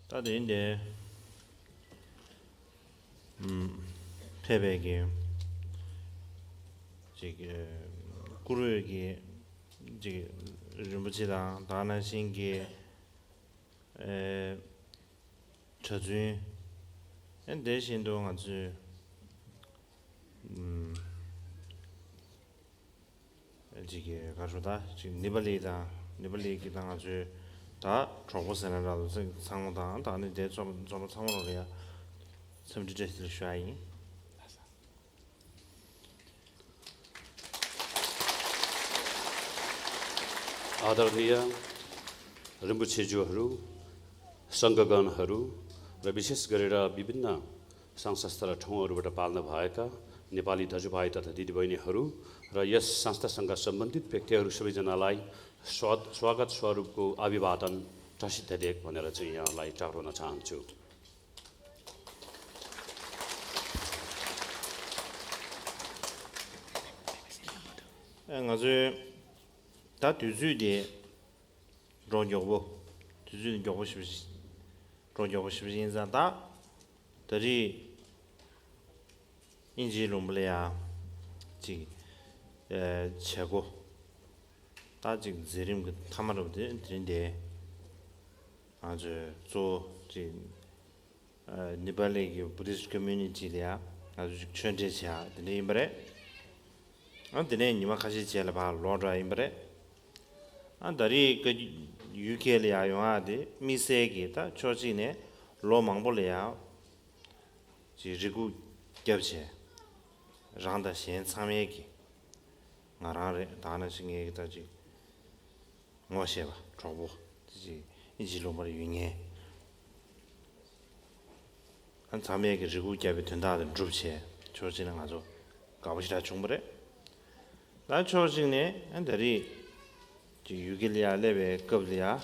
다들인데 패배기 지금 구르기 지금 르무지다 다나신기 에 저주 대신도 아주 지금 가서다 지금 니발리기 당아주 다 trouble 상황다 다는 이제 좀 상황으로야甚至这次刷音。आदरणीय रिम्बुछेज्यूहरू सङ्घगणहरू र विशेष गरेर विभिन्न संस्था र ठाउँहरूबाट पाल्न भएका नेपाली दाजुभाइ तथा दिदीबहिनीहरू र यस संस्थासँग सम्बन्धित व्यक्तिहरू सबैजनालाई स्वागत स्वरूपको अभिवादन टसित भनेर चाहिँ यहाँलाई टाउन चाहन्छु। 다 뒤주디 교보 싶으시 인자다 들이 인지 롬블이야 지 최고 다직 지림 그 타마로데 드린데 아주 조지 네발레기 부디스트 커뮤니티야 아주 천재시야 드리임브레 안데네 니마 같이 제일 봐 로드라임브레 안다리 그 UK리아 용아데 미세기다 조지네 로망볼이야 지리구 겹체 랑다 신 참여기 나라레 다나싱에다지 뭐셔봐 trouble 지 이지로머리 유행해 한 참여기 지구 겹이 된다는 주체 조지는 아주 가보시라 충분해 나 조지네 안다리 유길리아 레베 급리아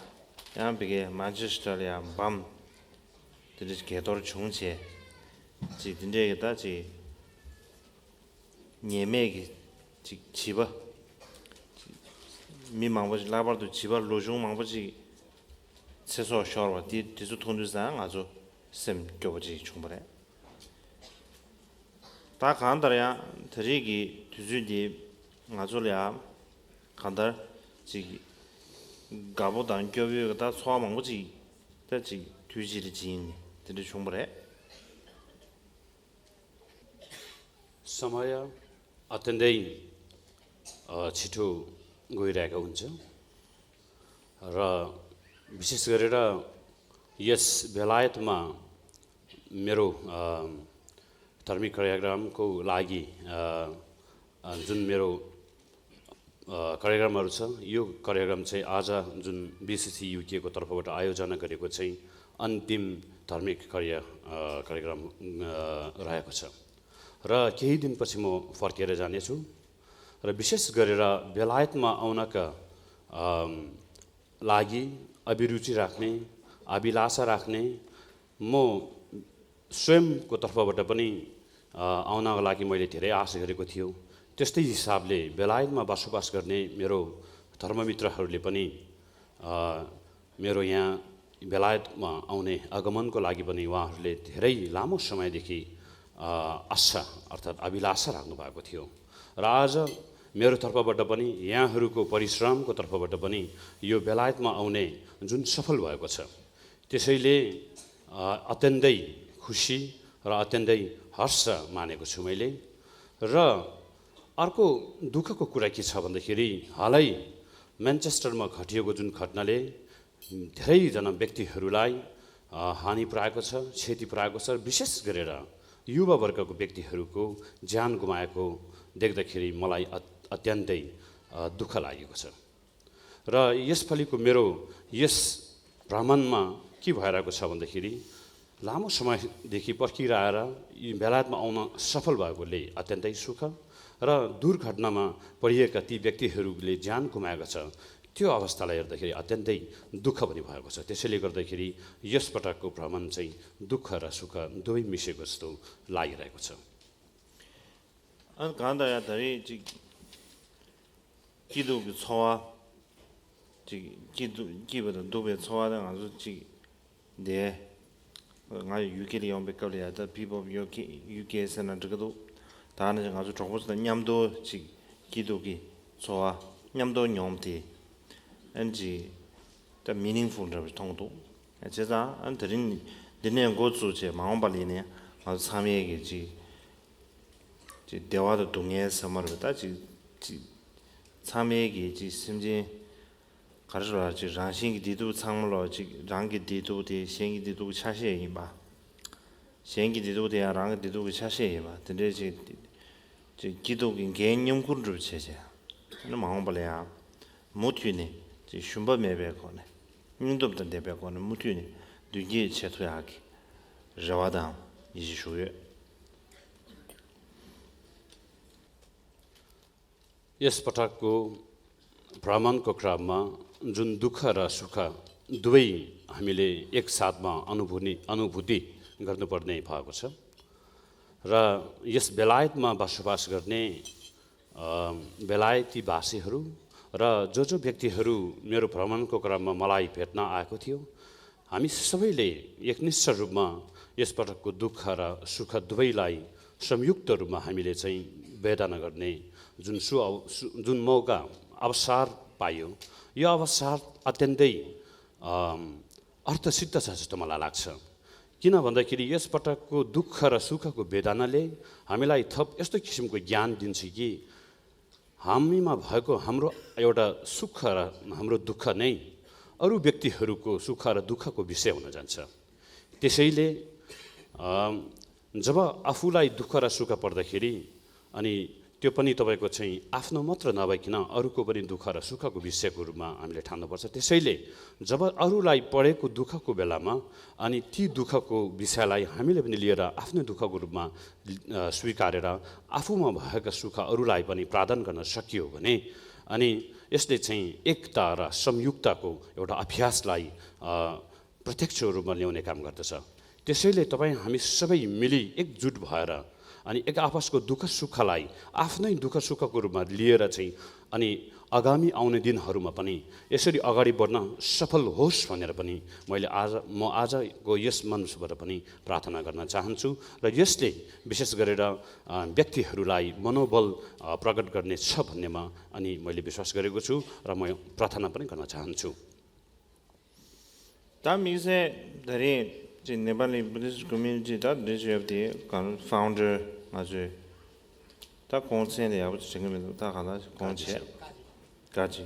양비게 만체스터리아 밤 들이 개도를 중체 지 딘데게다 지 니메기 지 집어 미망버지 라바도 집어 로중 망버지 세소 쇼르와 디수 통주상 아주 셈 교버지 충분해 다 간다야 드리기 두주디 아주랴 간다 지 가보단 교육다 소망 거지 대지 뒤지리 지인 들이 충분해 समय अत्यन्तै छिटो गइरहेको हुन्छ र विशेष गरेर यस बेलायतमा मेरो धार्मिक कार्यक्रमको लागि जुन मेरो कार्यक्रमहरू छ यो कार्यक्रम चाहिँ आज जुन बीसीसी युके को तर्फबाट आयोजना गरेको चाहिँ अन्तिम धार्मिक कार्यक्रम रहेको छ र केही दिनपछि म फर्केर जानेछु र विशेष गरेर बेलायतमा आउनका लागि अभिरुचि राख्ने अभिलाषा राख्ने म स्वयंको तर्फबाट पनि आउनको लागि मैले धेरै आशा गरेको थियो त्यस्तै हिसाबले बेलायतमा बसोबास गर्ने मेरो धर्ममित्रहरूले पनि मेरो यहाँ बेलायतमा आउने आगमनको लागि पनि उहाँहरूले धेरै लामो समयदेखि आशा अर्थात् अभिलाषा राख्नु भएको थियो र आज मेरो तर्फबाट पनि यहाँहरूको परिश्रमको तर्फबाट पनि यो बेलायतमा आउने जुन सफल भएको छ त्यसैले अत्यन्तै खुसी र अत्यन्तै हर्ष मानेको छु मैले र अर्को दुःखको कुरा के छ भन्दाखेरि हालै म्यानचेस्टरमा घटिएको जुन घटनाले धेरैजना व्यक्तिहरूलाई हानि पुर्याएको छ क्षति पुर्याएको छ विशेष गरेर युवा वर्गको व्यक्तिहरूको ज्यान गुमाएको देख्दाखेरि मलाई अत्यन्तै दुःख लागेको छ र यसपालिको मेरो यस भ्रमणमा के भइरहेको छ भन्दाखेरि लामो समयदेखि पर्खिरहेर बेलायतमा आउन सफल भएकोले अत्यन्तै सुख र दुर्घटनामा पडिएका ती व्यक्तिहरूले ज्यान गुमाएको छ त्यो अवस्थालाई हेर्दाखेरि अत्यन्तै दुःख पनि भएको छ त्यसैले गर्दाखेरि यस पटकको भ्रमण चाहिँ दुःख र सुख दुवै मिसेको जस्तो लागिरहेको छ 안 간다야 다리 지 기도 초아 지 기도 기보다 도배 초아는 아주 지네 nga UK li yong be ka le da people UK sen na zhe do da ne nga zu zhong bu de nyam do ji gi do gi so a nyam do nyom ti an ji da meaningful de tong do a je za an de rin de ne go zu je ma ba li ne ma sa me ge ji 대화도 동해 서머를 다지 참여기 지 심지 가르쳐라 지 장신기 디도 창물로 지 장기 디도데 생기 디도 차시에 봐 생기 디도데 랑 디도 차시에 봐 근데 지 기도긴 개념 구를 체제 는 마음벌이야 못үй네 지 슌범에베 거네 민도부터 대배 거는 못үй네 뒤에 체토야기 저와다 이시슈에 यस पटकको भ्रमणको क्रममा जुन दुःख र सुख दुवै हामीले एकसाथमा अनुभूति गर्नुपर्ने भएको छ र यस बेलायतमा बसोबास गर्ने बेलायती भाषीहरू र जो व्यक्तिहरू मेरो भ्रमणको क्रममा मलाई भेट्न आएको थियो हामी सबैले एकनिष्ठ रूपमा यस पटकको दुःख र सुख दुवैलाई संयुक्त रूपमा हामीले चाहिँ वेदना गर्ने जुन मौका अवसर पायो यो अवसर अत्यन्तै अर्थसिद्ध छ जस्तो मलाई लाग्छ किन भन्दाखेरि यस पटकको दुःख र सुखको वेदनाले हामीलाई थप यस्तो किसिमको ज्ञान दिन्छ कि हामीमा भएको हाम्रो एउटा सुख र हाम्रो दुःख नै अरू व्यक्तिहरूको सुख र दुःखको विषय हुन जान्छ त्यसैले जब आफूलाई दुःख र सुख पर्दाखेरि अनि त्यो पनि तपाईको चाहिँ आफ्नो मात्र नभइकन अरूको पनि दुःख र सुखको विषयको रूपमा हामीले ठान्नुपर्छ त्यसैले जब अरूलाई परेको दुःखको बेलामा अनि ती दुःखको विषयलाई हामीले पनि लिएर आफ्नो दुःखको रूपमा स्वीकारेर आफूमा भएका सुख अरूलाई पनि प्रदान गर्न सकियो भने अनि यसले चाहिँ एकता र संयुक्तको एउटा अभ्यासलाई प्रत्यक्ष रूपमा ल्याउने काम गर्दछ त्यसैले तपाईँ हामी सबै मिली एकजुट भएर अनि एक आपसको दुःख सुखलाई आफ्नै दुःख सुखको रूपमा लिएर चाहिँ अनि आगामी आउने दिनहरूमा पनि यसरी अगाडि बढ्न सफल होस् भनेर पनि म आजको यस मञ्चबाट पनि प्रार्थना गर्न चाहन्छु र यसले विशेष गरेर व्यक्तिहरूलाई मनोबल प्रकट गर्ने छ भन्नेमा अनि मैले विश्वास गरेको छु र म प्रार्थना पनि गर्न चाहन्छु दामिसे धरि 지 네발리 부디스트 커뮤니티 다 리저브디 간 파운더 아주 다 공천에 야부터 지금에도 다 하나 공천 까지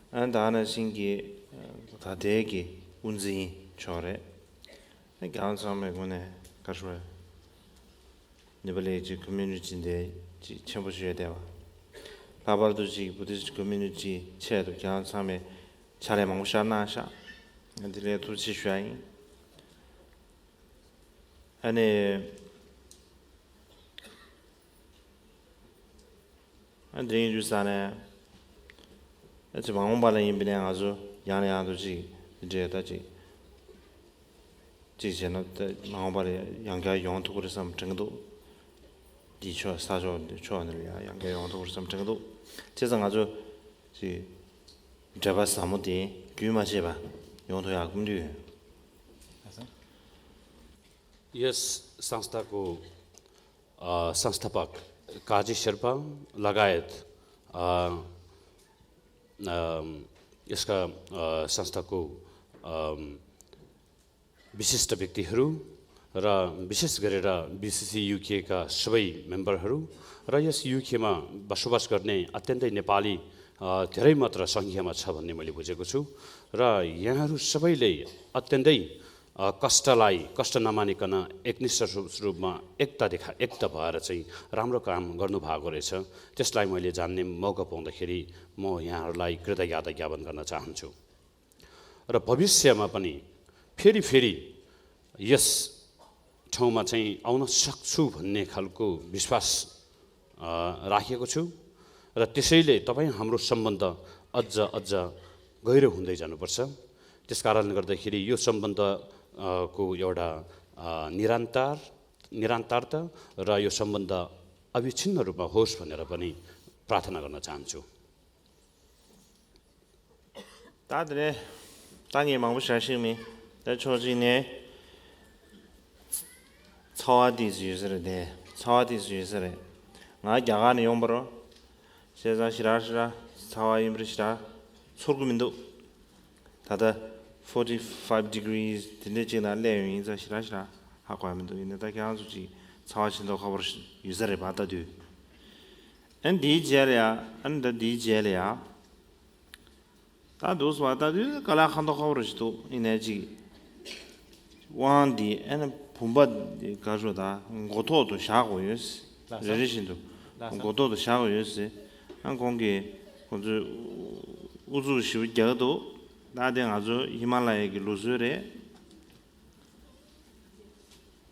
안다는 신기 다 대기 운지 저래 간sam에 군에 가서 네발리 지 커뮤니티인데 지 첨부셔야 돼요 바바도 지 부디스트 커뮤니티 체도 간sam에 차례 망샤나샤 안들에 도치 슈아이 아니 안드린 주사네 저 방문발은 임빈에 아주 양양도지 이제 다지 지전에 방문발에 양가 용도를 삼 정도 디초 사조 초안을야 양가 용도를 삼 정도 제상 아주 지 잡아 사무디 규마시바 용도야 금리 यस संस्थाको संस्थापक काजी शेर्पा लगायत यसका संस्थाको विशिष्ट व्यक्तिहरू र विशेष गरेर बीसीसी युके का सबै मेम्बरहरू र यस युकेमा बसोबास गर्ने अत्यन्तै नेपाली धेरै मात्र संख्यामा छ भन्ने मैले बुझेको छु र यहाँहरू सबैले अत्यन्तै कष्ट नमानिकन एकनिष्ठ रूपमा एकता भएर चाहिँ राम्रो काम गर्नुभएको रहेछ त्यसलाई मैले जान्ने मौका पाउँदाखेरि म यहाँहरूलाई कृतज्ञता ज्ञापन गर्न चाहन्छु र भविष्यमा पनि फेरि यस ठाउँमा चाहिँ आउन सक्छु भन्ने खालको विश्वास राखेको छु र त्यसैले तपाईँ हाम्रो सम्बन्ध अझ गहिरो हुँदै जानुपर्छ त्यसकारणले गर्दाखेरि यो सम्बन्ध को एउटा निरन्तरता र यो सम्बन्ध अविच्छिन्न रूपमा होस् भनेर पनि प्रार्थना गर्न चाहन्छु 다들의 땅에 마음을 사심이 초진에 차와디즈유스르데 차와디즈유스르 나 야간에 용버로 세자시라시라 차와임르시라 소르구민도 다다 45 degrees 딘데지나 레윈자 시라시라 하고하면도 있는데 그냥주지 차와신도 가버 유스르 받다도 안 디젤이야 안다 디젤이야 다 도스 와다도 갈아 한도 가버지도 이내지 완디 안 봄바 가져다 고토도 샤고였어 레리신도 고토도 샤고였어 한 공기 먼저 우주 시위자도 나된 아주 히말라야의 루즈레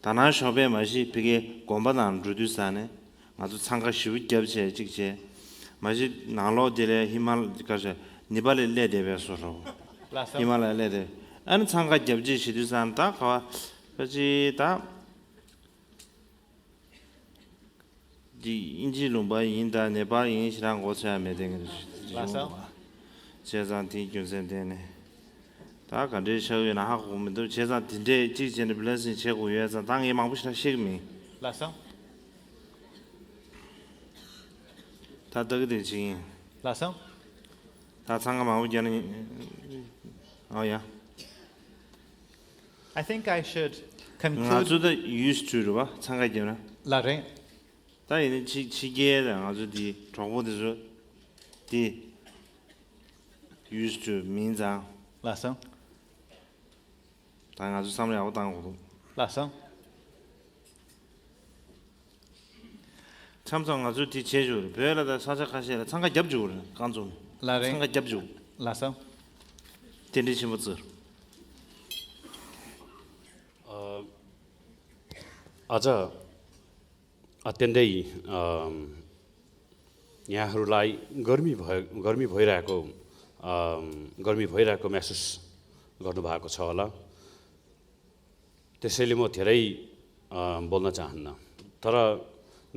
다나 숍에 맛이 되게 공부한 루드산에 아주 상가 시위자제 직제 맛이 나로들의 히말라야가 니발레 레데베서로 히말라야 레데 안 상가 잡지 시두산다 가 그지다 디 인지lum바 인다 네발 인시랑 고쳐야 매된 거지 제잔티 교센데네 다 간데 셔위나 하고 오면도 제잔 딘데 지진의 블레싱 최고 위에서 당에 망부시나 시금이 라상 다 되지 라상 다 상가만 오지는 어야 I think I should conclude 아주도 used to 봐 상가지나 라레 다 이제 지게랑 아주디 정보들서 디 used to 민장 라상 당 아주 삼례하고 당고도 라상 참성 아주 디 제주 별하다 사작하시라 상가 접주고 간좀 라레 상가 접주 라상 딘디치 못서 आज अत्यन्तै यहाँहरूलाई गर्मी भइरहेको महसुस गर्नुभएको छ होला त्यसैले म धेरै बोल्न चाहन्न तर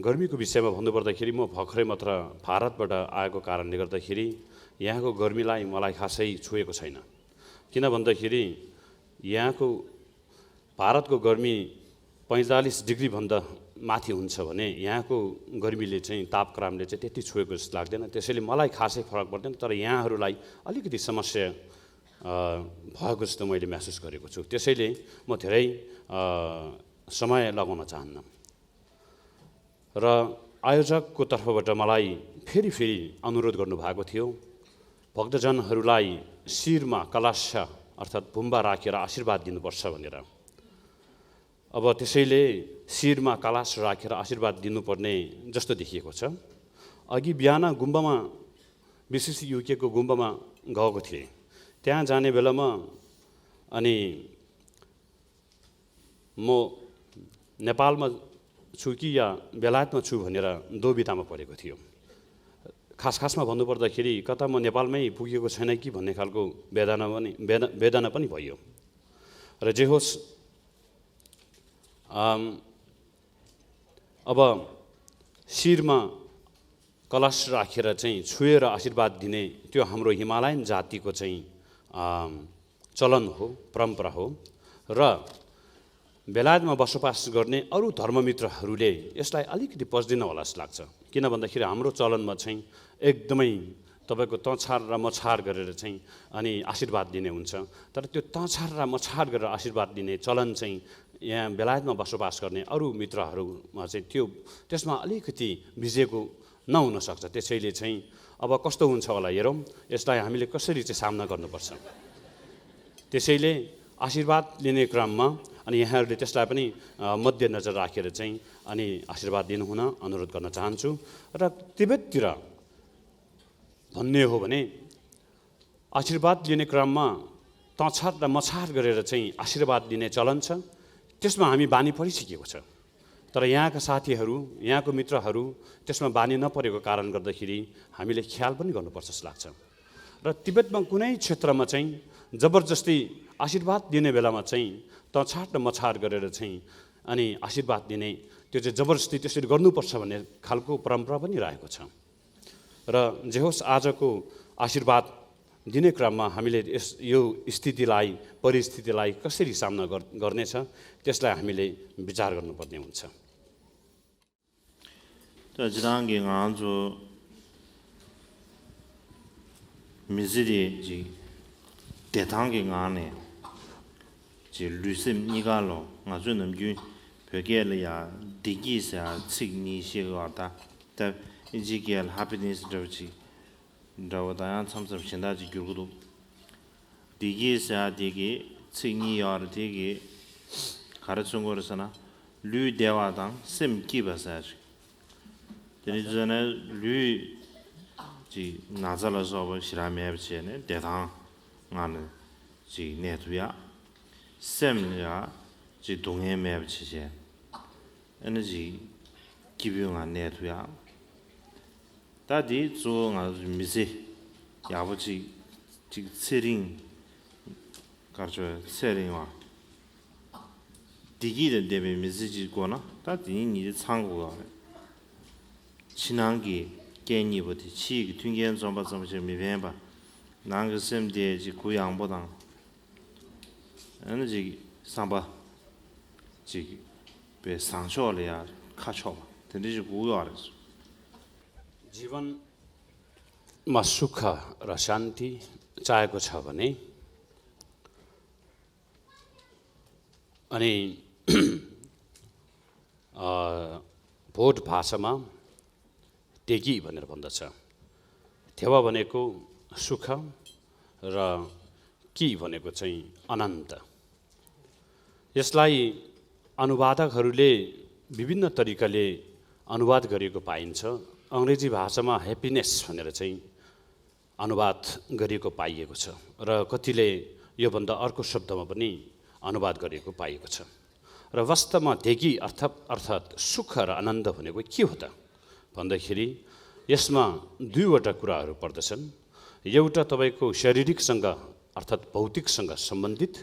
गर्मीको विषयमा भन्नुपर्दाखेरि म भर्खरै मात्र भारतबाट आएको कारणले गर्दाखेरि यहाँको गर्मीलाई मलाई खासै छुएको छैन किन भन्दाखेरि यहाँको भारतको गर्मी 45 डिग्री भन्दा माथि हुन्छ भने यहाँको गर्मीले चाहिँ तापक्रमले चाहिँ त्यति छुएको जस्तो लाग्दैन त्यसैले मलाई खासै फरक पर्दैन तर यहाँहरूलाई अलिकति समस्या भएको जस्तो मैले महसुस गरेको छु त्यसैले म धेरै समय लगाउन चाहन्न र आयोजकको तर्फबाट मलाई फेरि अनुरोध गर्नुभएको थियो भक्तजनहरूलाई शिरमा कलश अर्थात् बुम्बा राखेर आशीर्वाद दिनुपर्छ भनेर अब त्यसैले शिरमा कलश राखेर आशीर्वाद दिनुपर्ने जस्तो देखिएको छ अघि बिहान गुम्बामा विशिष्ट युकेको गुम्बामा गएको थिएँ त्यहाँ जाने बेलामा अनि म नेपालमा छु कि या बेलायतमा छु भनेर दोबितामा परेको थियो खासमा भन्नुपर्दाखेरि कता म नेपालमै पुगेको छैन कि भन्ने खालको वेदना पनि भयो र जे होस् अब शिरमा कलश राखेर चाहिँ छुएर आशीर्वाद दिने त्यो हाम्रो हिमालयन जातिको चाहिँ चलन हो परम्परा हो र बेलायतमा बसोबास गर्ने अरू धर्ममित्रहरूले यसलाई अलिकति पच्दैन होला जस्तो लाग्छ किन भन्दाखेरि हाम्रो चलनमा चाहिँ एकदमै तपाईको तछार र मछार गरेर चाहिँ अनि आशीर्वाद दिने हुन्छ तर त्यो तछार र मछार गरेर आशीर्वाद दिने चलन चाहिँ यहाँ बेलायतमा बसोबास गर्ने अरू मित्रहरूमा चाहिँ त्यसमा अलिकति भिजेको नहुन सक्छ त्यसैले चाहिँ अब कस्तो हुन्छ होला हेरौँ यसलाई हामीले कसरी चाहिँ सामना गर्नुपर्छ त्यसैले आशीर्वाद लिने क्रममा अनि यहाँहरूले त्यसलाई पनि मध्यनजर राखेर चाहिँ अनि आशीर्वाद दिनुहुन अनुरोध गर्न चाहन्छु र तिब्बततिर भन्ने हो भने आशीर्वाद लिने क्रममा तछार र मछार गरेर चाहिँ आशीर्वाद दिने चलन छ त्यसमा हामी बानी परिसकेको छ तर यहाँका साथीहरू यहाँको मित्रहरू त्यसमा बानी नपरेको कारण गर्दाखेरि हामीले ख्याल पनि गर्नुपर्छ जस्तो लाग्छ र तिब्बतमा कुनै क्षेत्रमा चाहिँ जबरजस्ती आशीर्वाद दिने बेलामा चाहिँ तछार र मछार गरेर चाहिँ अनि आशीर्वाद दिने त्यो चाहिँ जबरजस्ती त्यसरी गर्नुपर्छ भन्ने खालको परम्परा पनि रहेको छ र जे होस् आजको आशीर्वाद दिने क्रममा हामीले यो स्थितिलाई परिस्थितिलाई कसरी सामना गर्नेछ त्यसलाई हामीले विचार गर्नुपर्ने हुन्छ 자 지난게 간주 미지리 지 대탕게 간에 지 루심 니가로 아주 넘주 벽에야 디기사 칙니 시가다 다 이지게 happiness 저지 저다야 참석 신다지 교구도 디기사 디기 칙니 여 디기 가르쳐 거라서나 류 대화당 심 기버사지 전에 류지 나자라서 시라메브치네 대당 나는 지 네투야 셈야 지 동해메브치제 에너지 기병한 네투야 다디 조가 미세 야부지 지 세링 가르쳐 세링와 디기的데베 미세지 거나 다디 니 창고가 신앙기 개념부터 치기 튕겨 좀 봐서 미변바 나그 셈대지 고양보다 에너지 상바 지 배 상쇼려야 카초 근데 고요하래서 जीवनमा सुख र शान्ति चाहेको छ भने अनि भोट भाषामा टेगी भनेर भन्दछ थेवा भनेको सुख र की भनेको चाहिँ अनन्त यसलाई अनुवादकहरूले विभिन्न तरिकाले अनुवाद गरिएको पाइन्छ अंग्रेजी भाषामा ह्याप्पिनेस भनेर चाहिँ अनुवाद गरिएको पाइएको छ र कतिले यो भन्दा अर्को शब्दमा पनि अनुवाद गरिएको पाइएको छ र वास्तवमा टेगी अर्थात् सुख र आनन्द भनेको के हो त भन्दाखेरि यसमा दुईवटा कुराहरू पर्दछन् एउटा तपाईको शारीरिकसँग अर्थात् भौतिकसँग सम्बन्धित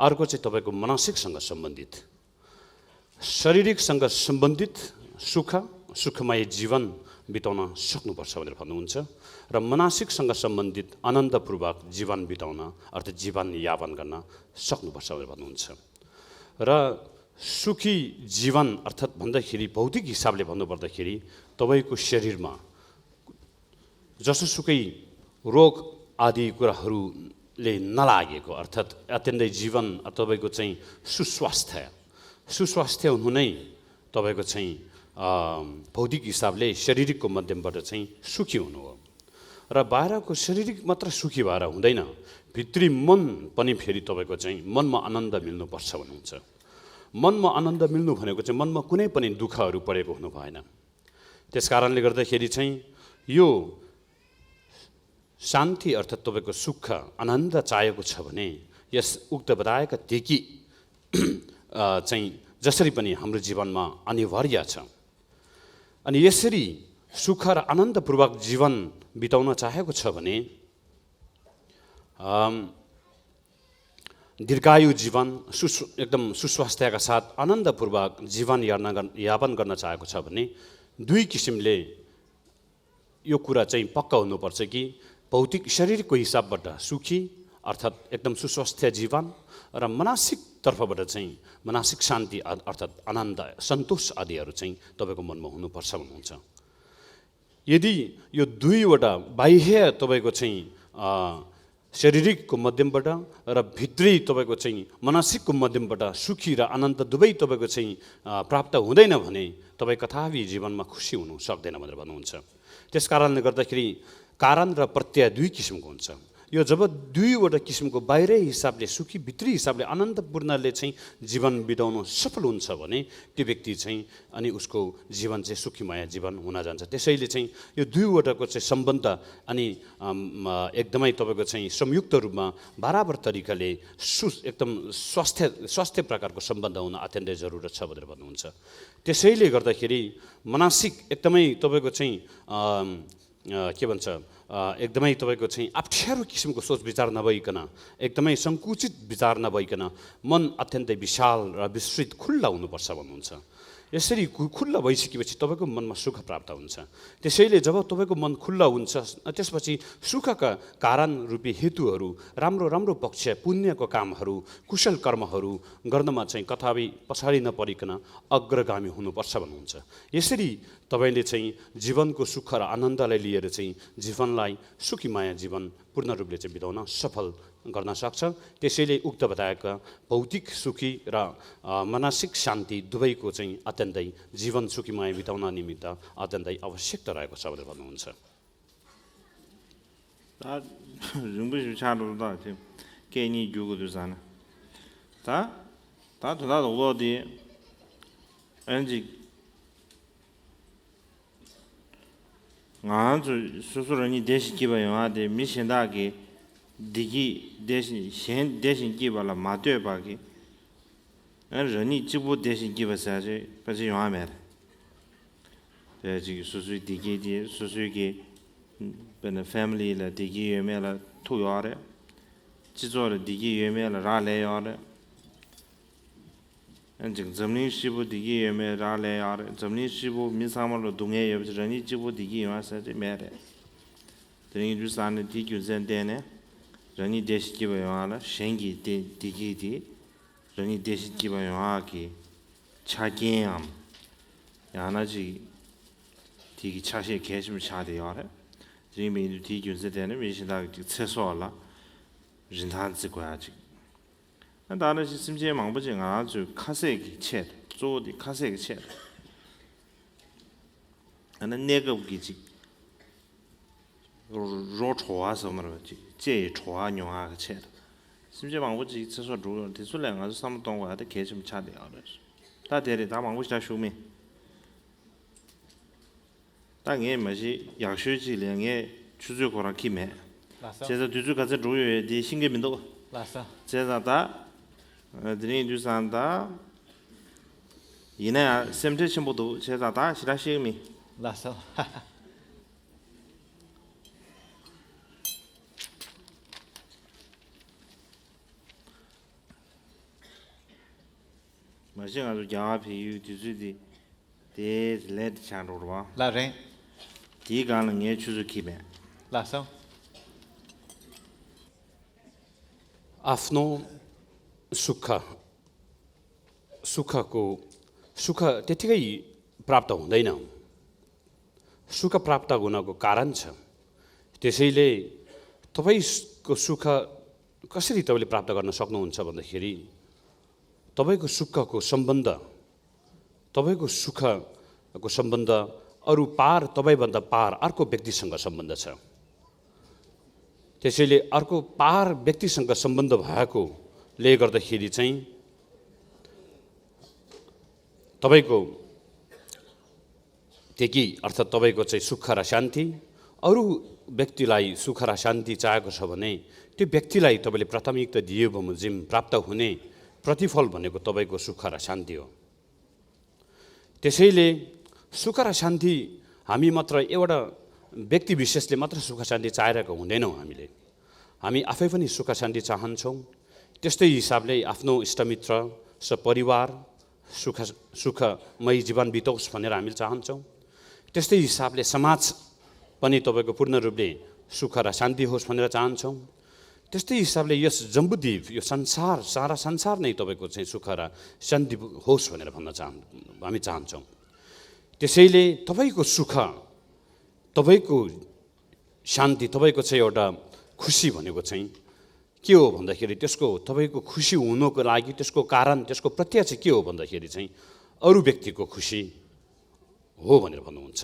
अर्को चाहिँ तपाईको मानसिकसँग सम्बन्धित शारीरिकसँग सम्बन्धित सुखमय जीवन बिताउन सक्नुपर्छ भनेर भन्नुहुन्छ र मानसिकसँग सम्बन्धित आनन्दपूर्वक जीवन बिताउन अर्थात् जीवन यापन गर्न सक्नुपर्छ भनेर भन्नुहुन्छ र सुखी जीवन अर्थात् भन्दाखेरि भौतिक हिसाबले भन्नुपर्दाखेरि तपाईको शरीरमा जसोसुकै रोग आदि कुराहरूले नलागेको अर्थात् अत्यन्तै जीवन तपाईको चाहिँ सुस्वास्थ्य हुनु नै तपाईको चाहिँ भौतिक हिसाबले शारीरिकको माध्यमबाट चाहिँ सुखी हुनु हो र बाहिरको शारीरिक मात्र सुखी भएर हुँदैन भित्री मन पनि फेरि तपाईको चाहिँ मनमा आनन्द मिल्नुपर्छ भन्नुहुन्छ मनमा आनन्द मिल्नु भनेको चाहिँ मनमा कुनै पनि दुःखहरू परेको हुनु भएन त्यसकारणले गर्दाखेरि चाहिँ यो शान्ति अर्थात् तपाईको सुख आनन्द चाहेको छ भने यस उक्त बताएका टेकी चाहिँ जसरी पनि हाम्रो जीवनमा अनिवार्य छ अनि यसरी सुख र आनन्दपूर्वक जीवन बिताउन चाहेको छ भने दीर्घायु जीवन एकदम सुस्वास्थ्यका साथ आनन्दपूर्वक जीवन यापन गर्न चाहेको छ भने दुई किसिमले यो कुरा चाहिँ पक्का हुनुपर्छ कि भौतिक शारीरिकको हिसाबबाट सुखी अर्थात् एकदम सुस्वास्थ्य जीवन र मानसिक तर्फबाट चाहिँ मानसिक शान्ति अर्थात् आनन्द सन्तोष आदिहरू चाहिँ तपाईको मनमा हुनुपर्छ भन्नुहुन्छ यदि यो दुईवटा बाह्य तपाईको चाहिँ शारीरिकको माध्यमबाट र भित्री तपाईको चाहिँ मानसिकको माध्यमबाट सुखी र आनन्द दुवै तपाईको चाहिँ प्राप्त हुँदैन भने तपाई कथावी जीवनमा खुसी हुनु सक्दैन भनेर भन्नुहुन्छ त्यसकारणले गर्दाखेरि कारण र प्रत्यय दुई किसिमको हुन्छ यो जब दुईवटा किसिमको बाहिरी हिसाबले सुखी भित्री हिसाबले आनन्दपूर्णले चाहिँ जीवन बिताउन सफल हुन्छ भने त्यो व्यक्ति चाहिँ अनि उसको जीवन चाहिँ सुखीमय जीवन हुन जान्छ त्यसैले चाहिँ यो दुईवटाको चाहिँ सम्बन्ध अनि एकदमै तपाईको चाहिँ संयुक्त रूपमा बराबर तरिकाले एकदम स्वास्थ्य प्रकारको सम्बन्ध हुन अत्यन्तै जरुरत छ भनेर भन्नुहुन्छ त्यसैले गर्दाखेरि मानसिक एकदमै तपाईको चाहिँ के भन्छ एकदमै तपाईको चाहिँ अप्ठ्यारो किसिमको सोच विचार नभइकन एकदमै संकुचित विचार नभइकन मन अत्यन्तै विशाल र विस्तृत खुल्ला हुनुपर्छ भन्नुहुन्छ यसरी खुल्ला भइसकेपछि तपाईँको मनमा सुख प्राप्त हुन्छ। त्यसैले जब तपाईँको मन खुल्ला हुन्छ त्यसपछि सुखका कारण रूपी हेतुहरू, राम्रो राम्रो पक्ष, पुण्यको कामहरू, कुशल कर्महरू गर्नमा चाहिँ कथापि पछाडि नपरिकन अग्रगामी हुनुपर्छ भन्नुहुन्छ। यसरी तपाईँले चाहिँ जीवनको सुख र आनन्दलाई लिएर चाहिँ जीवनलाई सुखीमाया जीवन पूर्ण रूपले चाहिँ बिताउन सफल गर्न सक्छ। त्यसैले उक्त बताएका भौतिक सुखी र मानसिक शान्ति दुवैको चाहिँ अत्यन्तै जीवन सुखीमय बिताउन निमित्त अत्यन्तै आवश्यकता रहेको छ भनेर भन्नुहुन्छ। 다 rinpoche chāru dā kēnyi gyūgu du sāna tā tudā dōgō di āñjī ngā zu sūsū rāñi dēshī kīpa yuwa di mī shindā ki dīgī dēshī kīpa la mā tuyé pa ki rāñi jibū dēshī kīpa sāchī pachī yuwa mē rā sūsū dīgī di sūsū ki bēn family la dīgī yuwa mē la tū yuwa rā jizō la dīgī yuwa mē la rā lē yuwa rā zamlin shibu digi yume ra le yare, zamlin shibu misama lo dungye yubi rani jibu digi yuwa sa je me re. Dani yu sani digi yu zen dene, rani deshi jiba yuwa la, shengi digi di, rani deshi jiba yuwa ki cha genyam, yana ji digi cha she keshim cha de yare. Dani mi yu digi yu zen dene, mi shi da tseso la, rintan zi guya ji. 다른 심지에 망보지 아주 카세기 쳇 조디 카세기 쳇 나는 내가 우기지 로초아서 말하지 제 초아뇽아 쳇 심지에 망보지 저서 조 대술량 아주 삼동과한테 계좀 차대요 다 대리 다 망보지 다 쇼미 당에 뭐지 약수지 량에 주주고라 김에 제가 주주 가서 조여에 네 신경민도 제가 다 드린 주산다 이내 샘트 친구도 제가 다 시라시미 라서 마신 아주 야비 뒤주디 데 레드 찬로와 라레 디가는 예 주주키베 라서 आफ्नो सुख त्यतिकै प्राप्त हुँदैन सुख प्राप्त हुनको कारण छ त्यसैले तपाईको सुख कसरी तपाईले प्राप्त गर्न सक्नुहुन्छ भन्दाखेरि तपाईको सुखको सम्बन्ध अरु पार तपाईभन्दा पार अर्को व्यक्तिसँग सम्बन्ध छ त्यसैले अर्को पार व्यक्तिसँग सम्बन्ध भएको ले गर्दाखेरि चाहिँ तपाईको त्यही अर्थात् तपाईको चाहिँ सुख र शान्ति अरु व्यक्तिलाई सुख र शान्ति चाहेको छ भने त्यो व्यक्तिलाई तपाईले प्राथमिकता दिए बमोजिम प्राप्त हुने प्रतिफल भनेको तपाईको सुख र शान्ति हो त्यसैले सुख र शान्ति हामी मात्र एउटा व्यक्ति विशेषले मात्र सुख शान्ति चाहेको हुँदैनौँ हामी आफै पनि सुख शान्ति चाहन्छौँ त्यस्तै हिसाबले आफ्नो इष्टमित्र सपरिवार सुखमय जीवन बिताओस् भनेर हामी चाहन्छौँ त्यस्तै हिसाबले समाज पनि तपाईको पूर्ण रूपले सुख र शान्ति होस् भनेर चाहन्छौँ त्यस्तै हिसाबले यस जम्बुद्वीप यो संसार सारा संसार नै तपाईको चाहिँ सुख र शान्ति होस् भनेर हामी चाहन्छौँ त्यसैले तपाईको सुख तपाईको शान्ति तपाईको चाहिँ एउटा खुसी भनेको चाहिँ के हो भन्दाखेरि त्यसको तपाईको खुसी हुनको लागि त्यसको कारण त्यसको प्रत्यय चाहिँ के हो भन्दाखेरि चाहिँ अरु व्यक्तिको खुसी हो भनेर भन्नुहुन्छ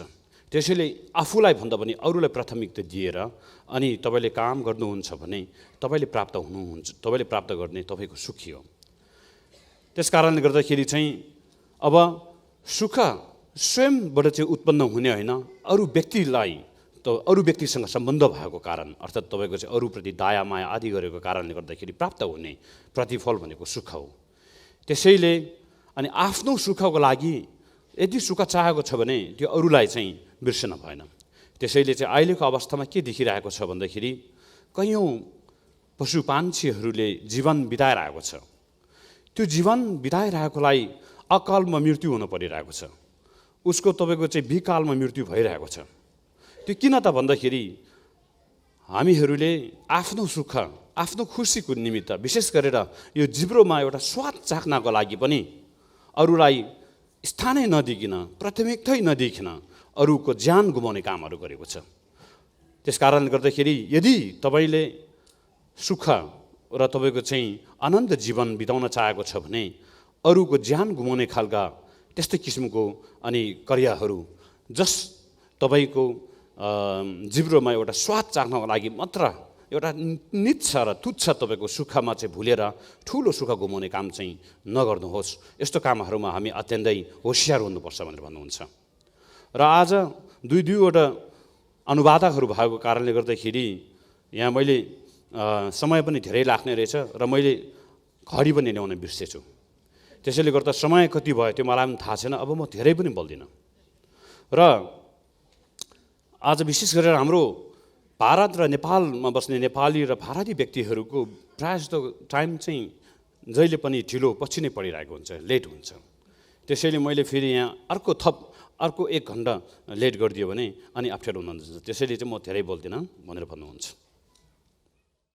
त्यसैले आफूलाई भन्दा पनि अरूलाई प्राथमिकता दिएर अनि तपाईले काम गर्नुहुन्छ भने तपाईले प्राप्त गर्ने तपाईको सुखी हो त्यसकारणले गर्दाखेरि चाहिँ अब सुख स्वयंबाट चाहिँ उत्पन्न हुने हैन अरु व्यक्तिसँग सम्बन्ध भएको कारण अर्थात् तपाईको चाहिँ अरूप्रति दया माया आदि गरेको कारणले गर्दाखेरि प्राप्त हुने प्रतिफल भनेको सुख हो त्यसैले अनि आफ्नो सुखको लागि यदि सुख चाहेको छ भने त्यो अरूलाई चाहिँ बिर्सन भएन त्यसैले चाहिँ अहिलेको अवस्थामा के देखिरहेको छ भन्दाखेरि कयौं पशुपान्छीहरूले जीवन बिताइरहेको छ त्यो जीवन बिताइरहेकोलाई अकालमा मृत्यु हुन परिरहेको छ, उसको तपाईँको चाहिँ विकालमा मृत्यु भइरहेको छ। त्यो किन त भन्दाखेरि हामीहरूले आफ्नो सुख, आफ्नो खुसीको निमित्त विशेष गरेर यो जिब्रोमा एउटा स्वाद चाख्नको लागि पनि अरूलाई स्थानै नदिकिन, प्राथमिकतै नदिकिन अरूको ज्यान गुमाउने कामहरू गरेको छ। त्यस कारणले गर्दाखेरि यदि तपाईँले सुख र तपाईँको चाहिँ आनन्द जीवन बिताउन चाहेको छ भने अरूको ज्यान गुमाउने खालका त्यस्तै किसिमको अनि कार्यहरू जस तपाईँको जिब्रोमा एउटा स्वाद चाख्नको लागि मात्र एउटा निच्छ र तुच्छ तपाईँको सुखमा चाहिँ भुलेर ठुलो सुख गुमाउने काम चाहिँ नगर्नुहोस्। यस्तो कामहरूमा हामी अत्यन्तै होसियार हुनुपर्छ भनेर भन्नुहुन्छ। र आज दुईवटा अनुवादकहरू भएको कारणले गर्दाखेरि यहाँ मैले समय पनि धेरै लाग्ने रहेछ र मैले घडी पनि ल्याउन बिर्सेछु। त्यसैले गर्दा समय कति भयो त्यो मलाई पनि थाहा छैन। अब म धेरै पनि बोल्दिनँ। र आज विशेष गरेर हाम्रो भारत र नेपालमा बस्ने नेपाली र भारतीय व्यक्तिहरूको प्रायः जस्तो टाइम चाहिँ जहिले पनि ढिलो पछि नै पडिरहेको हुन्छ, लेट हुन्छ। त्यसैले मैले फेरि यहाँ अर्को 1 घन्टा लेट गरिदियो भने अनि अप्ठ्यारो हुनुहुन्छ। त्यसैले चाहिँ म धेरै बोल्दिनँ भनेर भन्नुहुन्छ।